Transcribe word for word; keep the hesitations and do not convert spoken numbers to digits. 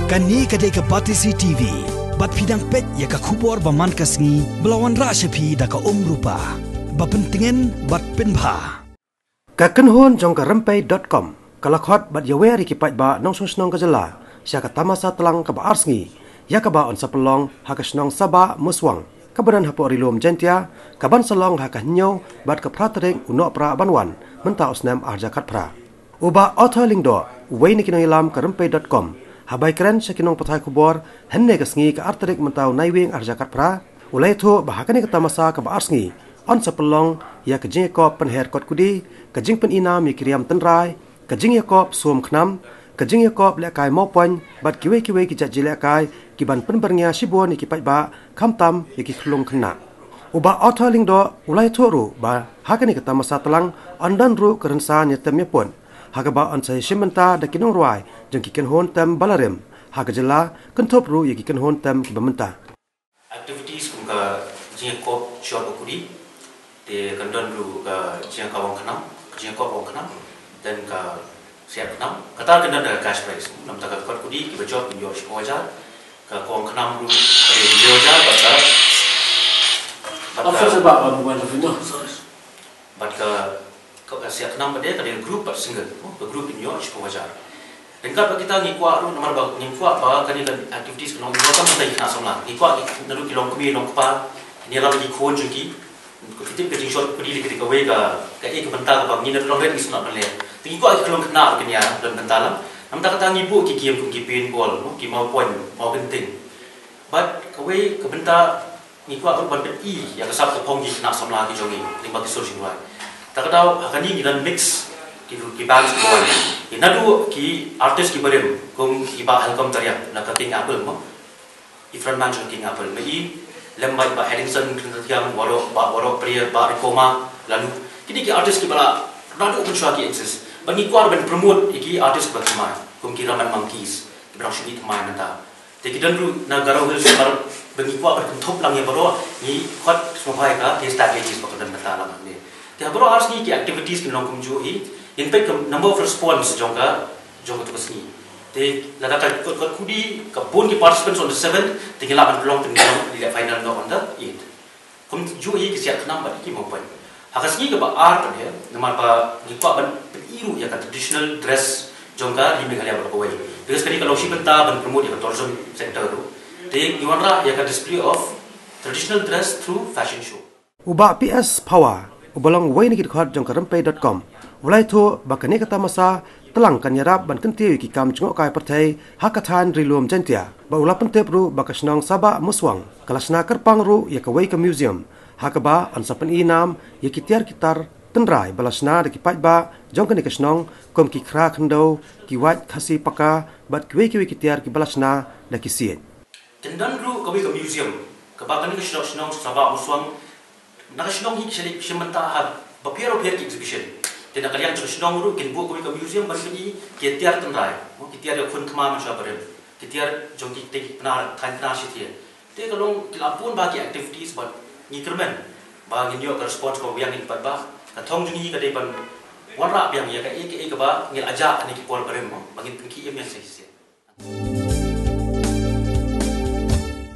Kane ka dei ka Batesi T V. Bad phi dang peit ïa ka khubor ba man ka sngi ba la wanrah sha phi da ka Umrupa. Ba pyntngen bad pynbha. Ka kynhun jong ka rympei dot com ka la khot bad ïawer ïa ki paidbah nongshong shnong ka jylla sha ka tamasa tlang kaba ar sngi, ïa kaba yn sa pynlong ha ka shnong Sabah Muswang, kaba don hapoh Ri Lum Jaintia, kaban sa long ha ka hynñiew bad ka phra tarik u Nohprah ban wan mynta u snem ar hajar khatphra. U Bah Arthur Lyngdoh, uwei na ki nongïalam ka rympei dot com, haba ïakren sha ki nongpathai khubor hynne ka sngi, ka ar tarik mynta u Naiwieng ar hajar khatphra, u la ïathuh ba ha kane ka tamasa kaba ar sngi yn sa pynlong ïa ka jingïakop pynher kot kudi, ka jingpyni nam ïa ki riam tynrai, ka jingïakop sum khnam, ka jingïakop lehkai mawpoiñ bad kiwei kiwei ki jait jingïalehkai kiban pynbyrngia shibun ïa ki paidbah, khamtam ïa ki khyllung khynnah. U Bah Arthur Lyngdoh u la ïathuh ruh ba ha kane ka tamasa tlang yn don ruh ka rynsan ïatem ïapud, ha kaba yn sa ïashim bynta da ki nongrwai jong ki kynhun tem ba la rim ha ka jylla, kynthup ruh ïa ki kynhun tem kiba mynta. Activities kum ka jingïakop shor ba kudi, te kan don ruh ka jingïakop ong khnam, ka jingïakop ong khnam, then ka siat khnam, kata kan don da ka cash prize. Namar ka kot kudi kiba jop kin ïoh shiphew hajar, ka kong khnam ruh ka dei hynñiew hajar, bad ka, bad ka, Officer ba, ba, ba, ba, ba, sorry. Bad ka, ka, ka siat khnam ba dei ka dei group bad single, mo, ka group kin ïoh shiphew hajar. Ryngkat bad kita ngi kwah ruh, namar ba ngi kwah ba kane ka activities ka long ïa ka mynta ki khynnah samla. Ngi kwah ki naduh ki longkmie longkpa, ngi ïalam ki khun jong ki. Ka tip ka jingshor kudi lei ka dei kawei ka, kaei ka bynta kaba ngi naduh nongret ngi sngewbha ban leh. Te ngi kwah ki khyllung khynnah ruh kin ïa don bynta lang. Namar kata ngi buh ki game kum ki paintball, mo, ki mawpoiñ, mawkynting. Bad kawei ka bynta ngi kwah ruh ban pyni ïa ka sap ka phong ki khynnah samla ki jong ngi lyngba ki sur jingrwai. Ta ka daw ha kane ngi don mix ki, ki bands kiba wan. Ki naduh ki artist kiba rim kum i Bah Helcom Tariang na ka King Apple, mo, i frontman jong King Apple. Ma i lem bad Bah Edingson Kynrad Thiang, waroh, Bah, waroh Priya, Bah Rikoma, Lalu. Kine ki artist kiba la naduh mynshuwa ki exist. Bad ngi kwah ban promote ïa ki artist kiba thymmai kum ki Raman Monkeys kiba dang shu mih thymmai mynta. Te ki don ruh na Garo Hills, namar ba ngi kwah ban kynthup lang ïa baroh, ngi khot sngewbha ïa ka Haystack Ladies ba ka don bynta lang hangne. Te ha baroh ar sngi ki activities kin long kumjuh hi, ngin peit ka number of response jong ka, jong katu ka sngi. Te lada ka kot, kot kudi, ka bun ki participants on the seventh, te ngin lah ban pynlong, pynlong ïa ka final noh on the eighth. Kumjuh hi ki siat khnam bad ki mawpoiñ. Ha ka sngi kaba ar pat hi, namar ba ngi kwah ban pyni ruh ïa ka traditional dress jong ka Ri Meghalaya baroh kawei. Because kane ka long shi bynta ban promote ïa ka tourism sector ruh. Te ngi wanrah ïa ka display of traditional dress through fashion show. U Bah P S Phawa, uba long uwei na ki dkhot jong ka rympei dot com, u la ïathuh ba kane ka tamasa tlang kan ïarap ban kyntiew ïa ki kam jngohkai pyrthei ha ka thaiñ Ri Lum Jaintia. Bad u la pyntip ruh ba ka shnong Sabah Muswang ka la shna kyrpang ruh ïa kawei ka museum, ha kaba yn sa pyni nam ïa ki tiar ki tar tynrai ba la shna da ki paidbah jong kane ka shnong, kum ki khra khyndew, ki wait khasi paka, bad kiwei kiwei ki tiar kiba la shna da ki siej. Te don ruh kawei ka museum kaba kane ka shnong, shnong Sabah Muswang, na ka shnong hi ki shim bynta ha bapher bapher ki exhibition. Te na ka liang jong ka shnong ruh kin buh kawei ka museum ban pyni ki tiar tynrai, mo, ki tiar ïakhun thma mynshuwa barim, ki tiar jong ki, te ki Pnar, thaiñ Pnar Shatria. Te ka long ki la bun bha ki activities bad ngi kyrmen ba ngin ïoh ka response kaba biang na ki paidbah. Ka thong jong ngi ka dei ban wanrah biang ïa kaei kaei kaba ngi la jah ha kine ki por barim, mo, ba ngin pynkiew ïa ka shisien.